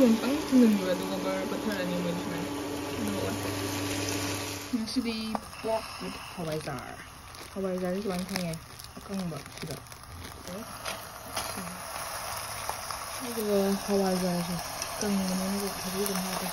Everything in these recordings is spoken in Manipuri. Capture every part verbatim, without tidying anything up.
ꯑꯃꯨꯛꯇꯪ ꯊꯤꯡꯖꯤꯟꯕꯤꯌꯨ, ꯑꯗꯨꯒ ꯕꯔ ꯄꯠꯊꯔꯅꯤ ꯃꯣꯏꯗꯤ ꯁꯨꯃꯥꯏꯅ꯫ ꯑꯗꯨꯒ ꯉꯁꯤꯗꯤ pork with ꯍꯋꯥꯏꯖꯥꯔ꯫ ꯍꯋꯥꯏꯖꯥꯔꯁꯦ ꯁꯨꯃꯥꯏꯅ ꯐꯪꯉꯦ, ꯑꯀꯪꯕ ꯁꯤꯗ꯫ ꯑꯗꯨꯒ ꯍꯋꯥꯏꯖꯥꯔꯁꯦ ꯀꯪꯕꯅꯤꯅ ꯍꯧꯖꯤꯛ ꯑꯗꯨꯝ ꯍꯥꯞꯄꯦ꯫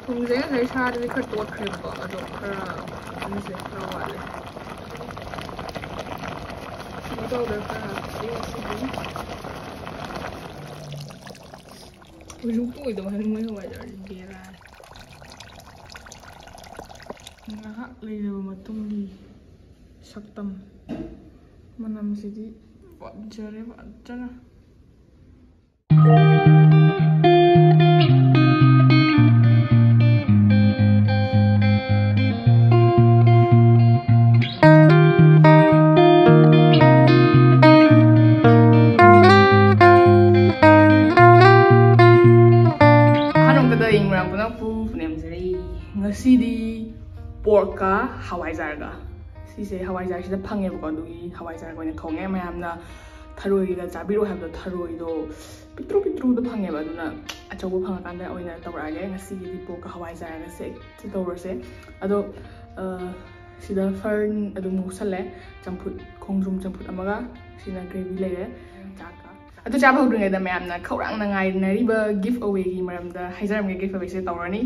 ꯊꯨꯝꯁꯦ ꯉꯁꯥꯏ ꯁꯥꯗꯗꯤ ꯈꯔ ꯇꯣꯠꯈ꯭ꯔꯦꯕꯀꯣ, ꯑꯗꯣ ꯈꯔ ꯊꯨꯝꯁꯦ ꯈꯔ ꯋꯥꯠꯂꯦ꯫ ꯊꯨꯝ powder ꯈꯔ ꯍꯥꯞꯄꯁꯦ ꯉꯁꯤꯗꯤ꯫ ꯍꯧꯖꯤꯛ ꯇꯣꯏꯗꯧ ꯍꯥꯏꯅ ꯃꯣꯏ ꯍꯋꯥꯏꯖꯥꯔꯁꯦ ꯕꯦꯔꯥꯅꯤ꯫ ꯉꯥꯏꯍꯥꯛ ꯂꯩꯔꯕ ꯃꯇꯨꯡꯒꯤ ꯁꯛꯇꯝ꯫ ꯃꯅꯝꯁꯤꯗꯤ ꯐꯖꯔꯦ, ꯐꯖꯅ꯫ ꯑꯍꯥꯟꯕꯗ ꯌꯦꯡꯕ ꯌꯥꯝ ꯄꯨꯅ ꯄꯨ ꯅꯦꯝꯖꯔꯤ꯫ ꯉꯁꯤꯗꯤ porkꯀ ꯍꯋꯥꯏꯖꯥꯔꯒ, ꯁꯤꯁꯦ ꯍꯋꯥꯏꯖꯥꯔꯁꯤꯗ ꯐꯪꯉꯦꯕꯀꯣ, ꯑꯗꯨꯒꯤ ꯍꯋꯥꯏꯖꯥꯔꯒ ꯑꯣꯏꯅ ꯊꯣꯡꯉꯦ꯫ ꯃꯌꯥꯝꯅ ꯊꯔꯣꯏꯒ ꯆꯥꯕꯤꯔꯛꯑꯣ ꯍꯥꯏꯕꯗꯣ, ꯊꯔꯣꯏꯗꯣ ꯄꯤꯛꯇ꯭ꯔꯨ ꯄꯤꯛꯇ꯭ꯔꯨꯗ ꯐꯪꯉꯦꯕ, ꯑꯗꯨꯅ ꯑꯆꯧꯕ ꯐꯪꯉꯀꯥꯟꯗ ꯑꯣꯏꯅ ꯇꯧꯔꯛꯑꯒꯦ꯫ ꯉꯁꯤꯒꯤꯗꯤ porkꯀ ꯍꯋꯥꯏꯖꯥꯔꯒꯁꯦ ꯁꯤ ꯇꯧꯔꯁꯦ꯫ ꯑꯗꯣ, ꯑ, ꯁꯤꯗ fern ꯑꯗꯨꯝ ꯉꯧꯁꯜꯂꯦ, ꯆꯝꯐꯨꯠ, ꯈꯣꯡꯗ꯭ꯔꯨꯝ ꯆꯝꯐꯨꯠ ꯑꯃꯒ, ꯁꯤꯅ gravy ꯂꯩꯔꯦ, ꯆꯥꯛꯀ꯫ ꯑꯗꯨ ꯆꯥꯕ ꯍꯧꯗ꯭ꯔꯤꯉꯩꯗ ꯃꯌꯥꯝꯅ ꯈꯧꯔꯥꯡꯅ ꯉꯥꯏꯅꯔꯤꯕ giveawayꯒꯤ ꯃꯔꯝꯗ ꯍꯥꯏꯖꯔꯝꯒꯦ꯫ Giveawayꯁꯦ ꯇꯧꯔꯅꯤ,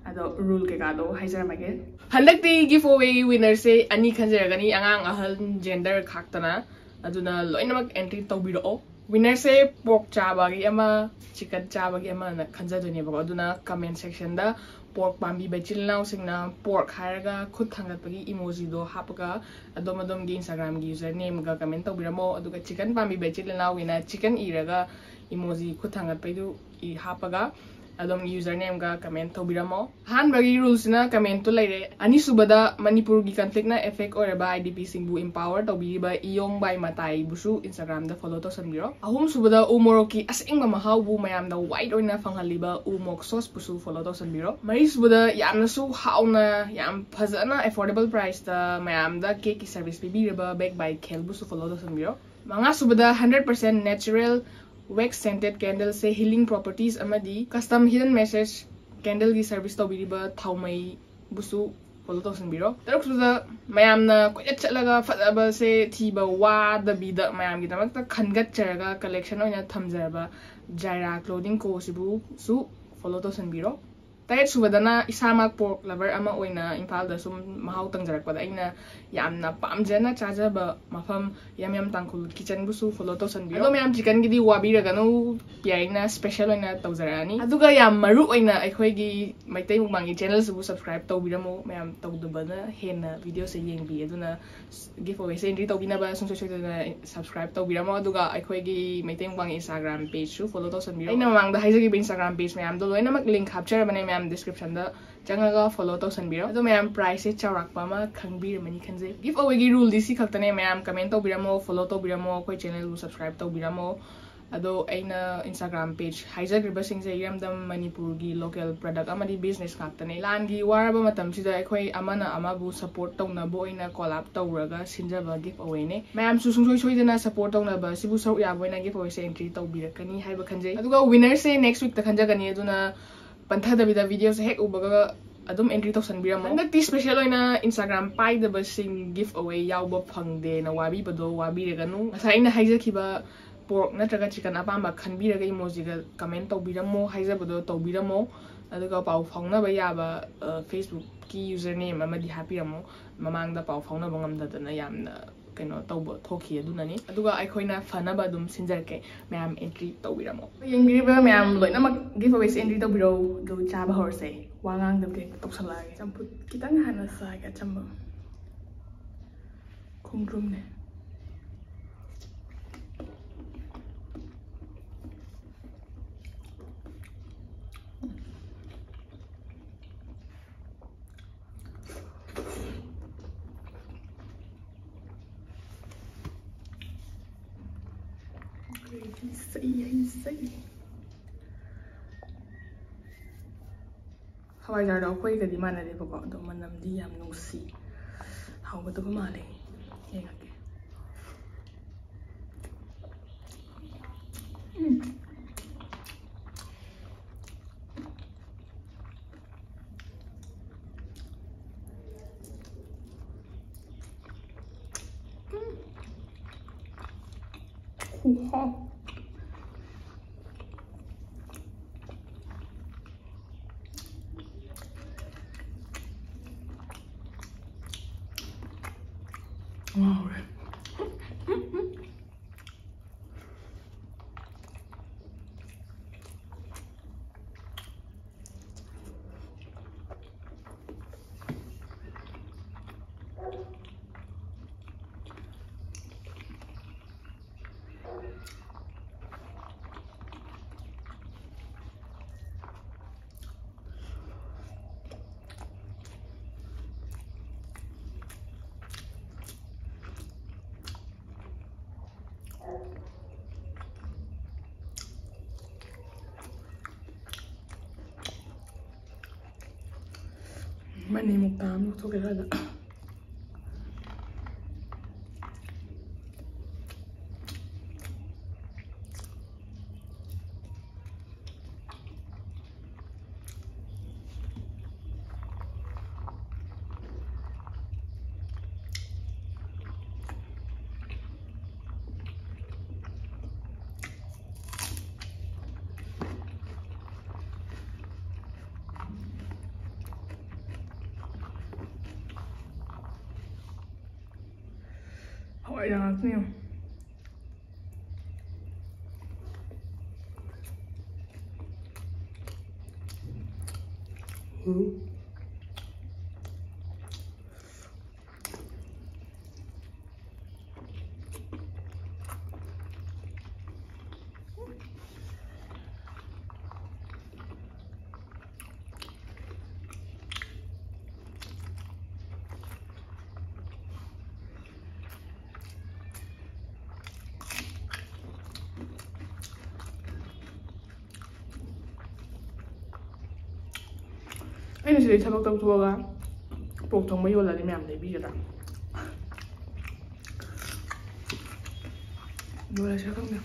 ꯑꯗꯣ rule ꯀꯩꯀꯥꯗꯣ ꯍꯥꯏꯖꯔꯝꯃꯒꯦ꯫ ꯍꯟꯗꯛꯇꯤ giveaway winnerꯁꯦ ꯑꯅꯤ ꯈꯟꯖꯔꯒꯅꯤ, ꯑꯉꯥꯡ ꯑꯍꯜ gender ꯈꯥꯛꯇꯅ, ꯑꯗꯨꯅ ꯂꯣꯏꯅꯃꯛ entry ꯇꯧꯕꯤꯔꯛꯑꯣ꯫ Winnerꯁꯦ pork ꯆꯥꯕꯒꯤ ꯑꯃ, chicken ꯆꯥꯕꯒꯤ ꯑꯃꯅ ꯈꯟꯖꯗꯣꯏꯅꯦꯕꯀꯣ꯫ ꯑꯗꯨꯅ comment sectionꯗ pork ꯄꯥꯝꯕꯤꯕ ꯏꯆꯤꯜ ꯏꯅꯥꯎꯁꯤꯡꯅ pork ꯍꯥꯏꯔꯒ ꯈꯨꯠ ꯊꯥꯡꯒꯠꯄꯒꯤ emojiꯗꯣ ꯍꯥꯄꯒ ꯑꯗꯣꯝ ꯑꯗꯣꯝꯒꯤ Instagramꯒꯤ usernameꯒ comment ꯇꯧꯕꯤꯔꯝꯃꯣ꯫ ꯑꯗꯨꯒ chicken ꯄꯥꯝꯕꯤꯕ ꯏꯆꯤꯜ ꯏꯅꯥꯎꯒꯤꯅ chicken ꯏꯔꯒ emoji ꯈꯨꯠ ꯊꯥꯡꯒꯠꯄꯩꯗꯨ ꯏ ꯍꯥꯞꯄꯒ ꯑꯗꯣꯝꯒꯤ ꯌꯨꯖꯔ ꯅꯦꯝꯒ ꯀꯃꯦꯟ ꯇꯧꯕꯤꯔꯝꯃꯣ꯫ ꯑꯍꯥꯟꯕꯒꯤ ꯔꯨꯜꯁꯤꯅ ꯀꯃꯦꯟꯇꯣ ꯂꯩꯔꯦ꯫ ꯑꯅꯤꯁꯨꯕꯗ, ꯃꯅꯤꯄꯨꯔꯒꯤ ꯀꯟꯐ꯭ꯂꯤꯛꯅ ꯑꯦꯐꯦꯛ ꯑꯣꯏꯔꯕ ꯑꯥꯏ ꯗꯤ ꯄꯤꯁꯤꯡꯕꯨ ꯏꯝꯄꯥꯋꯔ ꯇꯧꯕꯤꯔꯤꯕ ꯏꯌꯣꯡ ꯕꯥꯏ ꯃꯇꯥꯏꯕꯨꯁꯨ ꯏꯟꯁꯇꯥꯒ꯭ꯔꯥꯝꯗ ꯐꯣꯂꯣ ꯇꯧꯁꯟꯕꯤꯔꯣ꯫ ꯑꯍꯨꯝꯁꯨꯕꯗ, ꯎ ꯃꯣꯔꯣꯛꯀꯤ ꯑꯁꯦꯡꯕ ꯃꯍꯥꯎꯕꯨ ꯃꯌꯥꯝꯗ ꯋꯥꯏꯠ ꯑꯣꯏꯅ ꯐꯪꯍꯜꯂꯤꯕ ꯎ ꯃꯣꯔꯣꯛ ꯁꯣꯁꯄꯨꯁꯨ ꯐꯣꯂꯣ ꯇꯧꯁꯟꯕꯤꯔꯣ꯫ ꯃꯔꯤꯁꯨꯕꯗ, ꯌꯥꯝꯅꯁꯨ ꯍꯥꯎꯅ, ꯌꯥꯝ ꯐꯖꯅ ꯑꯦꯐꯣꯔꯗꯦꯕꯜ ꯄ꯭ꯔꯥꯏꯁꯇ ꯃꯌꯥꯝꯗ ꯀꯦꯛꯀꯤ ꯁꯔꯚꯤꯁ ꯄꯤꯕꯤꯔꯤꯕ ꯕꯦꯛ ꯕꯥꯏ ꯈꯦꯜꯕꯨꯁꯨ ꯐꯣꯂꯣ ꯇꯧꯁꯟꯕꯤꯔꯣ꯫ ꯃꯉꯥꯁꯨꯕꯗ, hundred percent natural wax scented ꯀꯦꯟꯗꯜꯁꯦ ꯍꯤꯂꯤꯡ ꯄ꯭ꯔꯣꯄꯔꯇꯤꯁ ꯑꯃꯗꯤ ꯀꯁꯇꯝ ꯍꯤꯗꯟ ꯃꯦꯁꯦꯖ ꯀꯦꯟꯗꯜꯒꯤ ꯁꯔꯚꯤꯁ ꯇꯧꯕꯤꯔꯤꯕ ꯊꯥꯎꯃꯩꯕꯨꯁꯨ ꯐꯣꯂꯣ ꯇꯧꯁꯟꯕꯤꯔꯣ꯫ ꯇꯔꯨꯛꯁꯨꯕꯗ, ꯃꯌꯥꯝꯅ ꯀꯣꯏꯆꯠ ꯆꯠꯂꯒ ꯐꯖꯕꯁꯦ ꯊꯤꯕ ꯋꯥꯗꯕꯤꯗ ꯃꯌꯥꯝꯒꯤꯗꯃꯛꯇ ꯈꯟꯒꯠꯆꯔꯒ ꯀꯂꯦꯛꯁꯟ ꯑꯣꯏꯅ ꯊꯝꯖꯔꯕ ꯖꯥꯏꯔꯥ ꯀ꯭ꯂꯣꯗꯤꯡ ꯀꯣꯁꯤꯕꯨꯁꯨ ꯐꯣꯂꯣ ꯇꯧꯁꯟꯕꯤꯔꯣ꯫ ꯇꯔꯦꯠꯁꯨꯕꯗꯅ, ꯏꯁꯥꯃꯛ ꯄꯣꯔꯛ ꯂꯚꯔ ꯑꯃ ꯑꯣꯏꯅ ꯏꯝꯐꯥꯜꯗ ꯁꯨꯝ ꯃꯍꯥꯎ ꯇꯪꯖꯔꯛꯄꯗ ꯑꯩꯅ ꯌꯥꯝꯅ ꯄꯥꯝꯖꯅ ꯆꯥꯖꯕ ꯃꯐꯝ ꯌꯥꯝ ꯌꯥꯝ ꯇꯥꯡꯈꯨꯜ ꯀꯤꯆꯟꯕꯨꯁꯨ ꯐꯣꯂꯣ ꯇꯧꯁꯟꯕꯤꯔꯣ꯫ ꯑꯗꯣ ꯃꯌꯥꯝ, ꯆꯤꯀꯟꯒꯤꯗꯤ ꯋꯥꯕꯤꯔꯒꯅꯨ, ꯄꯤꯌꯥꯏꯅ ꯁ꯭ꯄꯦꯁꯦꯜ ꯑꯣꯏꯅ ꯇꯧꯖꯔꯛꯑꯅꯤ꯫ ꯑꯗꯨꯒ ꯌꯥꯝ ꯃꯔꯨ ꯑꯣꯏꯅ ꯑꯩꯈꯣꯏꯒꯤ ꯃꯩꯇꯩ ꯃꯨꯛꯕꯥꯡꯒꯤ ꯆꯦꯅꯦꯜꯁꯤꯕꯨ ꯁꯕꯁꯀ꯭ꯔꯥꯏꯕ ꯇꯧꯕꯤꯔꯝꯃꯣ꯫ ꯃꯌꯥꯝ ꯇꯧꯗꯕꯅ ꯍꯦꯟꯅ ꯚꯤꯗꯤꯑꯣꯁꯦ ꯌꯦꯡꯕꯤ꯫ ꯑꯗꯨꯅ ꯒꯤꯐ ꯑꯋꯦꯁꯦ ꯑꯦꯟꯇ꯭ꯔꯤ ꯇꯧꯕꯤꯅꯕ ꯁꯨꯡꯁꯣꯏ ꯁꯣꯏꯗꯅ ꯁꯕꯁꯀ꯭ꯔꯥꯏꯕ ꯇꯧꯕꯤꯔꯝꯃꯣ꯫ ꯑꯗꯨꯒ ꯑꯩꯈꯣꯏꯒꯤ ꯃꯩꯇꯩ ꯃꯨꯛꯕꯥꯡꯒꯤ ꯏꯟꯁꯇꯥꯒ꯭ꯔꯥꯝ ꯄꯦꯖꯁꯨ ꯐꯣꯂꯣ ꯇꯧꯁꯟꯕꯤꯔꯣ꯫ ꯑꯩꯅ ꯃꯃꯥꯡꯗ ꯍꯥꯏꯖꯈꯤꯕ ꯏꯟꯁꯇꯥꯒ꯭ꯔꯥꯝ ꯄꯦꯖ ꯃꯌꯥꯝꯗꯣ ꯂꯣꯏꯅꯃꯛ ꯂꯤꯡꯛ ꯍꯥꯞꯆꯔꯕꯅꯦ, ꯃꯌꯥꯝ ꯗꯤꯁꯀ꯭ꯔꯤꯞꯁꯟꯗ ꯆꯪꯉꯒ ꯐꯣꯂꯣ ꯇꯧꯁꯟꯕꯤꯔꯣ꯫ ꯑꯗꯣ ꯃꯌꯥꯝ, ꯄ꯭ꯔꯥꯏꯁꯁꯦ ꯆꯥꯎꯔꯥꯛꯄ ꯑꯃ ꯈꯪꯕꯤꯔꯝꯃꯅꯤ ꯈꯟꯖꯩ꯫ ꯒꯤꯐ ꯑꯋꯦꯒꯤ ꯔꯨꯜꯗꯤ ꯁꯤ ꯈꯛꯇꯅꯦ꯫ ꯃꯌꯥꯝ ꯀꯃꯦꯟ ꯇꯧꯕꯤꯔꯝꯃꯣ, ꯐꯣꯂꯣ ꯇꯧꯕꯤꯔꯝꯃꯣ, ꯑꯩꯈꯣꯏ ꯆꯦꯅꯦꯜꯕꯨ ꯁꯕꯁꯀ꯭ꯔꯥꯏꯕ ꯇꯧꯕꯤꯔꯝꯃꯣ꯫ ꯑꯗꯣ ꯑꯩꯅ ꯏꯟꯁꯇꯥꯒ꯭ꯔꯥꯝ ꯄꯦꯖ ꯍꯥꯏꯖꯈ꯭ꯔꯤꯕꯁꯤꯡꯁꯦ ꯏꯔꯝꯗꯝ ꯃꯅꯤꯄꯨꯔꯒꯤ ꯂꯣꯀꯦꯜ ꯄ꯭ꯔꯗꯛ ꯑꯃꯗꯤ ꯕꯤꯖꯤꯅꯦꯁ ꯉꯥꯛꯇꯅꯦ꯫ ꯂꯥꯟꯒꯤ ꯋꯥꯔꯕ ꯃꯇꯝꯁꯤꯗ ꯑꯩꯈꯣꯏ ꯑꯃꯅ ꯑꯃꯕꯨ ꯁꯄꯣꯔꯠ ꯇꯧꯅꯕ ꯑꯣꯏꯅ ꯀꯣꯂꯥꯞ ꯇꯧꯔꯒ ꯁꯤꯟꯖꯕ ꯒꯤꯐ ꯑꯋꯦꯅꯦ꯫ ꯃꯌꯥꯝꯁꯨ ꯁꯨꯡꯁꯣꯏ ꯁꯣꯏꯗꯅ ꯁꯄꯣꯔꯠ ꯇꯧꯅꯕ ꯑꯁꯤꯕꯨ ꯁꯔꯨꯛ ꯌꯥꯕ ꯑꯣꯏꯅ ꯒꯤꯐ ꯑꯋꯦꯁꯦ ꯑꯦꯟꯇ꯭ꯔꯤ ꯇꯧꯕꯤꯔꯛꯀꯅꯤ ꯍꯥꯏꯕ ꯈꯟꯖꯩ꯫ ꯑꯗꯨꯒ ꯋꯤꯅꯔꯁꯦ ꯅꯦꯛꯁ ꯋꯤꯛꯇ ꯈꯟꯖꯒꯅꯤ, ꯑꯗꯨꯅ ꯄꯟꯊꯗꯕꯤꯗ ꯚꯤꯗꯤꯑꯣꯁꯦ ꯍꯦꯛ ꯎꯕꯒ ꯑꯗꯨꯝ ꯑꯦꯟꯇ꯭ꯔꯤ ꯇꯧꯁꯟꯕꯤꯔꯝꯃꯣ꯫ ꯍꯟꯗꯛꯇꯤ ꯁ꯭ꯄꯦꯁꯦꯜ ꯑꯣꯏꯅ ꯏꯟꯁꯇꯥꯒ꯭ꯔꯥꯝ ꯄꯥꯏꯗꯕꯁꯤꯡ ꯒꯤꯐ ꯑꯋꯦ ꯌꯥꯎꯕ ꯐꯪꯗꯦꯅ ꯋꯥꯕꯤꯕꯗꯣ ꯋꯥꯕꯤꯔꯒꯅꯨ꯫ ꯉꯁꯥꯏ ꯑꯩꯅ ꯍꯥꯏꯖꯈꯤꯕ ꯄꯣꯔꯛ ꯅꯠꯇ꯭ꯔꯒ ꯆꯤꯀꯟ ꯑꯄꯥꯝꯕ ꯈꯟꯕꯤꯔꯒ ꯏꯃꯣꯖꯤꯒ ꯀꯃꯦꯟ ꯇꯧꯕꯤꯔꯝꯃꯣ ꯍꯥꯏꯖꯕꯗꯣ ꯇꯧꯕꯤꯔꯝꯃꯣ꯫ ꯑꯗꯨꯒ ꯄꯥꯎ ꯐꯥꯎꯅꯕ ꯌꯥꯕ, ꯑ, ꯐꯦꯁꯕꯨꯛꯀꯤ ꯌꯨꯖꯔ ꯅꯦꯝ ꯑꯃꯗꯤ ꯍꯥꯞꯄꯤꯔꯝꯃꯣ꯫ ꯃꯃꯥꯡꯗ ꯄꯥꯎ ꯐꯥꯎꯅꯕ ꯉꯝꯗꯗꯅ ꯌꯥꯝꯅ ꯀꯩꯅꯣ ꯇꯧꯕ ꯊꯣꯛꯈꯤ, ꯑꯗꯨꯅꯅꯤ꯫ ꯑꯗꯨꯒ ꯑꯩꯈꯣꯏꯅ ꯐꯅꯕ ꯑꯗꯨꯝ ꯁꯤꯟꯖꯔꯛꯀꯦ꯫ ꯃꯌꯥꯝ ꯑꯦꯟꯇ꯭ꯔꯤ ꯇꯧꯕꯤꯔꯝꯃꯣ꯫ ꯌꯦꯡꯕꯤꯔꯤꯕ ꯃꯌꯥꯝ ꯂꯣꯏꯅꯃꯛ ꯒꯤꯐ ꯑꯋꯦꯁꯦ ꯑꯦꯟꯇ꯭ꯔꯤ ꯇꯧꯕꯤꯔꯧ꯫ ꯑꯗꯨ ꯆꯥꯕ ꯍꯧꯔꯁꯦ꯫ ꯋꯥ ꯉꯥꯡꯗꯕꯤꯗ ꯍꯦꯛꯇ ꯇꯧꯁꯜꯂꯛꯑꯒꯦ꯫ ꯆꯝꯐꯨꯠ ꯈꯤꯇꯪ ꯍꯥꯟꯅ ꯆꯥꯒꯦ, ꯑꯆꯝꯕ꯫ ꯈꯣꯡꯗ꯭ꯔꯨꯝꯅꯦ꯫ ꯍꯩ ꯆꯩ, ꯍꯩ ꯆꯩ꯫ ꯍꯋꯥꯏꯖꯥꯔꯗꯣ ꯑꯩꯈꯣꯏꯒꯗꯤ ꯃꯥꯟꯅꯗꯦꯕꯀꯣ, ꯑꯗꯣ ꯃꯅꯝꯗꯤ ꯌꯥꯝ ꯅꯨꯡꯁꯤ꯫ ꯍꯥꯎꯒꯗꯕ ꯃꯥꯜꯂꯦ꯫ ꯌꯦꯡꯉꯒꯦ꯫ ꯎꯝ꯫ ꯈꯨꯍꯥꯎ꯫ ꯉꯥꯎꯔꯦ꯫ ꯃꯅꯤꯃꯨꯛꯇ ꯑꯃ ꯂꯧꯊꯣꯛꯀꯦ ꯁ꯭ꯋꯥꯏꯗ꯫ ꯍꯋꯥꯏꯖꯥꯔ ꯉꯥꯛꯇꯅꯦ ꯌꯦꯡꯉꯣ꯫ ꯎꯝ꯫ ꯁꯤꯗꯩ ꯊꯕꯛ ꯇꯧꯊꯣꯛꯑꯒ ꯄꯣꯛ ꯊꯣꯡꯕ ꯌꯣꯜꯂꯗꯤ ꯃꯌꯥꯝ ꯂꯩꯕꯤꯒꯗ꯭ꯔꯥ? ꯌꯣꯜꯂꯁꯤꯔ ꯈꯪꯗꯦ꯫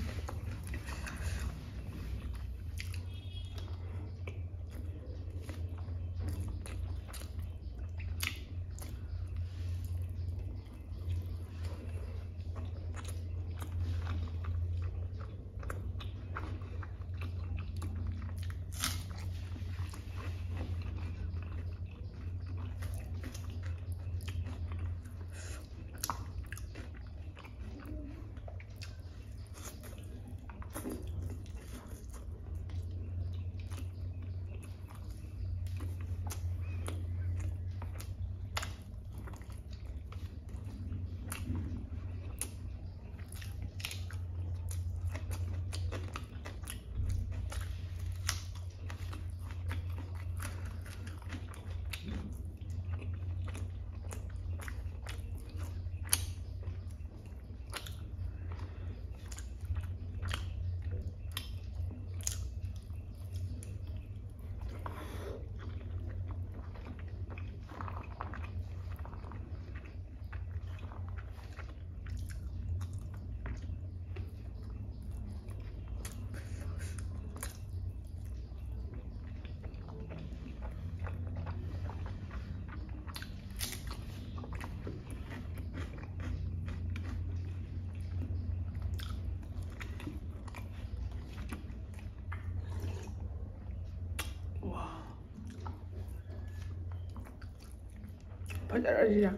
ꯐꯖꯔꯁꯤꯗ꯫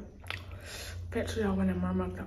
ꯐꯦꯠꯁꯨ ꯌꯥꯎꯕꯅꯦ ꯃꯔꯛ ꯃꯔꯛꯇ꯫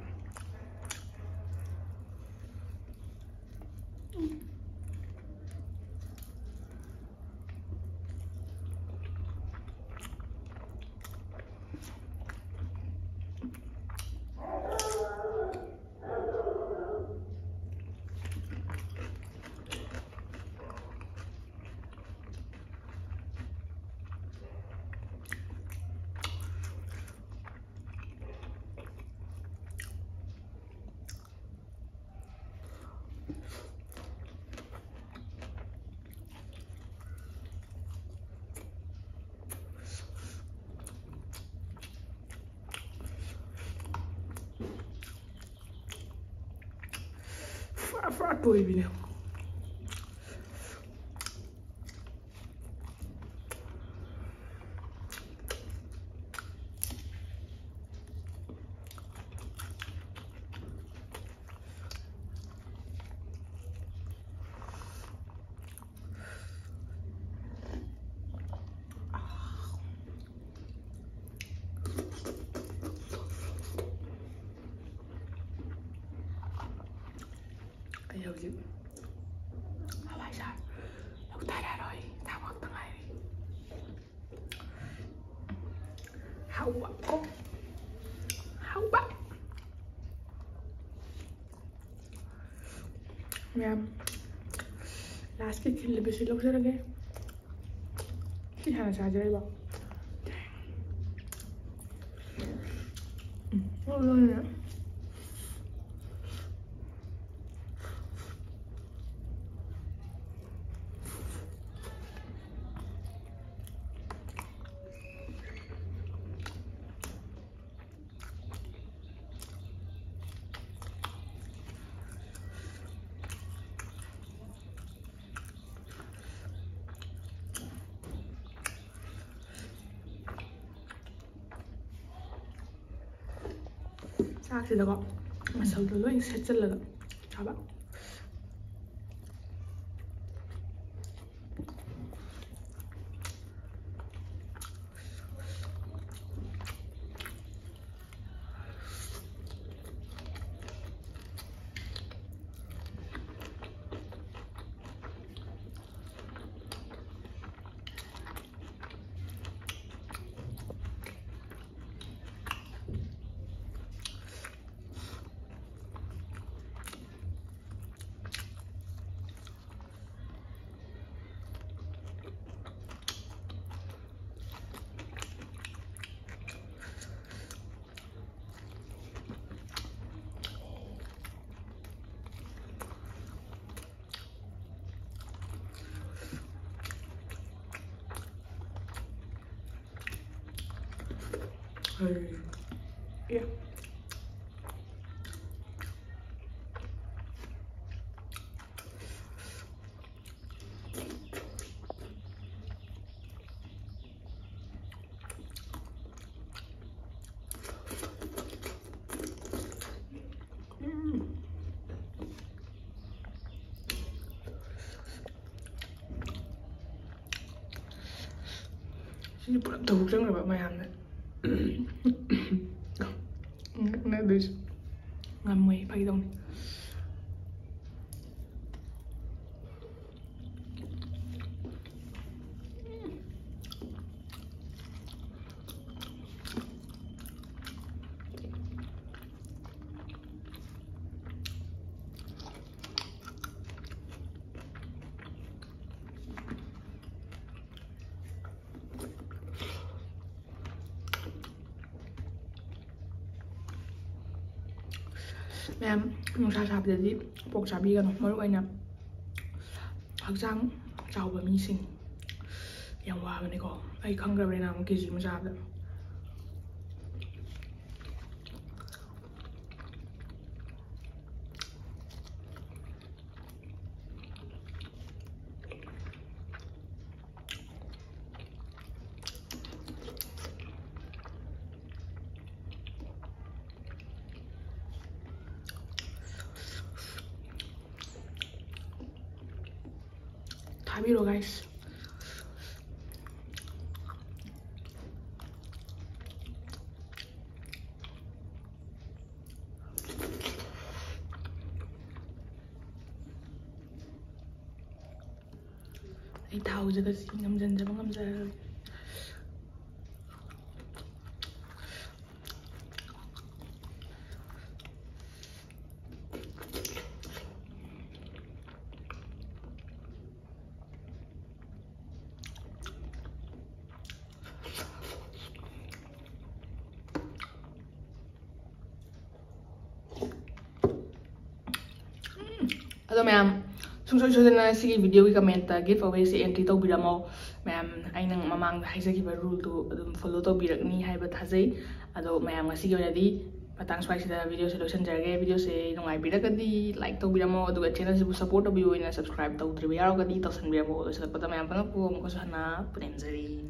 ꯄꯨꯔꯥ ꯇꯣꯏꯕꯤꯅꯦ꯫ ꯑꯩ ꯍꯧꯖꯤꯛ ꯍꯋꯥꯏꯖꯥꯔ ꯂꯧꯊꯔꯔꯣꯏ, ꯊꯥꯎ ꯉꯥꯛꯇ ꯉꯥꯏꯔꯤ꯫ ꯍꯥꯎꯕ ꯀꯣ, ꯍꯥꯎꯕ꯫ ꯃꯌꯥꯝ, ꯂꯥꯁꯀꯤ ꯈꯤꯜꯂꯤꯕꯁꯤ ꯂꯧꯖꯔꯒꯦ꯫ ꯁꯤ ꯍꯥꯟꯅ ꯆꯥꯖꯔꯤꯕ꯫ ꯎꯝ, ꯂꯣꯏꯔꯦ꯫ ꯆꯥꯛꯁꯤꯗꯀꯣ ꯃꯁꯜꯗꯣ ꯂꯣꯏ ꯁꯦꯠꯆꯜꯂꯒ ꯆꯥꯕ꯫ Yeah. ꯁꯤꯁꯨ ꯄꯨꯂꯞ ꯊꯧ ꯆꯪꯈ꯭ꯔꯕ ꯃꯌꯥꯝꯅ꯫ ꯅꯛꯅꯗꯣꯏꯁꯨ ꯉꯝꯃꯣꯏ, ꯐꯥꯒꯤ ꯇꯧꯅꯤ꯫ ꯃꯌꯥꯝ, ꯅꯨꯡꯁꯥ ꯁꯥꯕꯗꯗꯤ ꯄꯣꯛ ꯆꯥꯕꯤꯒꯅꯨ, ꯃꯔꯨ ꯑꯣꯏꯅ ꯍꯛꯆꯥꯡ ꯆꯥꯎꯕ ꯃꯤꯁꯤꯡ꯫ ꯌꯥꯝ ꯋꯥꯕꯅꯤꯀꯣ, ꯑꯩ ꯈꯪꯈ꯭ꯔꯕꯅꯤꯅ ꯑꯃꯨꯛ ꯀꯦ ꯖꯤ ꯑꯃ ꯆꯥꯕꯗ꯫ ꯊꯥꯕꯤꯔꯣ, guys꯫ ꯑꯩ ꯊꯥꯎꯁꯦ ꯉꯁꯤ ꯉꯝꯖꯟꯖꯕ ꯉꯝꯖꯔꯔꯣꯏ꯫ ꯑꯗꯣ ꯃꯌꯥꯝ, ꯁꯨꯡꯁꯣꯏ ꯁꯣꯏꯗꯅ ꯁꯤꯒꯤ video ꯒꯤ comment ꯇ give away ꯁꯦ entry ꯇꯧꯕꯤꯔꯝꯃꯣ꯫ ꯃꯌꯥꯝ, ꯑꯩꯅ ꯃꯃꯥꯡꯗ ꯍꯥꯏꯖꯈꯤꯕ rule ꯗꯨ ꯑꯗꯨꯝ follow ꯇꯧꯕꯤꯔꯛꯅꯤ ꯍꯥꯏꯕ ꯊꯥꯖꯩ꯫ ꯑꯗꯣ ꯃꯌꯥꯝ, ꯉꯁꯤꯒꯤ ꯑꯣꯏꯅꯗꯤ ꯃꯇꯥꯡ ꯁ꯭ꯋꯥꯏꯁꯤꯗ video ꯁꯦ ꯂꯣꯏꯁꯤꯟꯖꯔꯒꯦ꯫ Video ꯁꯦ ꯅꯨꯡꯉꯥꯏꯕꯤꯔꯒꯗꯤ like ꯇꯧꯕꯤꯔꯝꯃꯣ, ꯑꯗꯨꯒ channel ꯁꯤꯕꯨ support ꯇꯧꯕꯤꯌꯨ ꯑꯣꯏꯅ subscribe ꯇꯧꯗ꯭ꯔꯤꯕ ꯌꯥꯎꯔꯒꯗꯤ ꯇꯧꯁꯟꯕꯤꯔꯝꯃꯣ꯫ ꯂꯣꯏꯁꯤꯜꯂꯛꯄꯗ ꯃꯌꯥꯝ ꯄꯨꯝꯅꯃꯛꯄꯨ ꯑꯃꯨꯛꯀꯁꯨ ꯍꯟꯅ ꯄꯨꯅꯦꯝꯖꯔꯤ꯫